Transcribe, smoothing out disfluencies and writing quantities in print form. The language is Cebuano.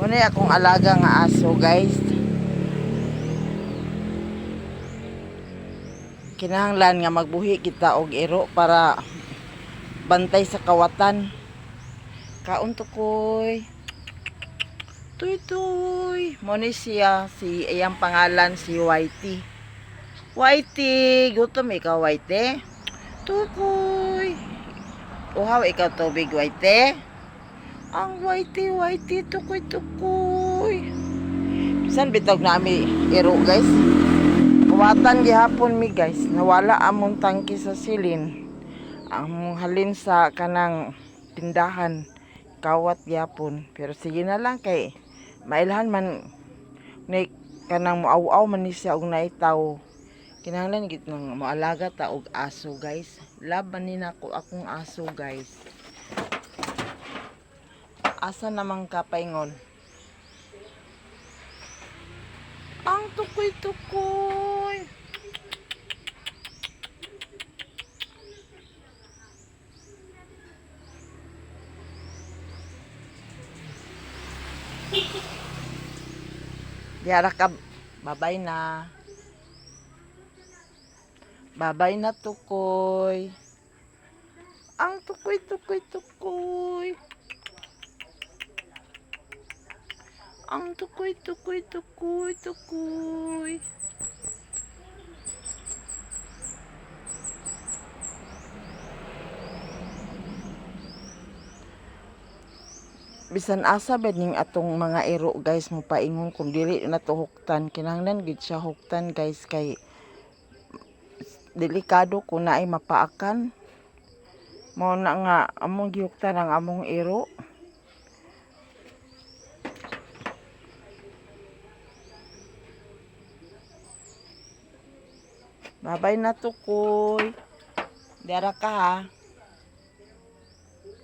Muna akong alaga nga aso, guys. Kinahanglan nga magbuhi kita og iro para bantay sa kawatan. Kaon, tukoy. Tuy tuy. Mo ni siya, si iyang pangalan si Whitey. Whitey, gutom ikaw, Whitey? Tukoy. Uhaw ikaw tubig, Whitey? Ang Whitey, Whitey, tukoy, tukoy. Bisan bitog nami iro, guys. Kawatan gihapon mi, guys. Nawala among tangki sa silin. Among halin sa kanang tindahan. Kawat gihapon. Pero sige na lang kay mailhan man ni kanang muaw-aw man ni siya og naitaw. Kinahanglan gid nang moalaga ta og aso, guys. Love man ni nako akong aso, guys. Asa namang kapaingon? Ang tukoy-tukoy. Diara ka, babay na. Babay na, tukoy. Ang tukoy, tukoy, tukoy. Ang tukoy, tukoy, tukoy, tukoy. Bisan asa ba ning atong mga iro, guys, mo paingon kung dili na to huktan. Kinahanglan gid siya huktan, guys, kay delikado kung naay mapaakan. Mao na nga among gihuktan ang among iro. Babay na, tukoy. Dara ka ha.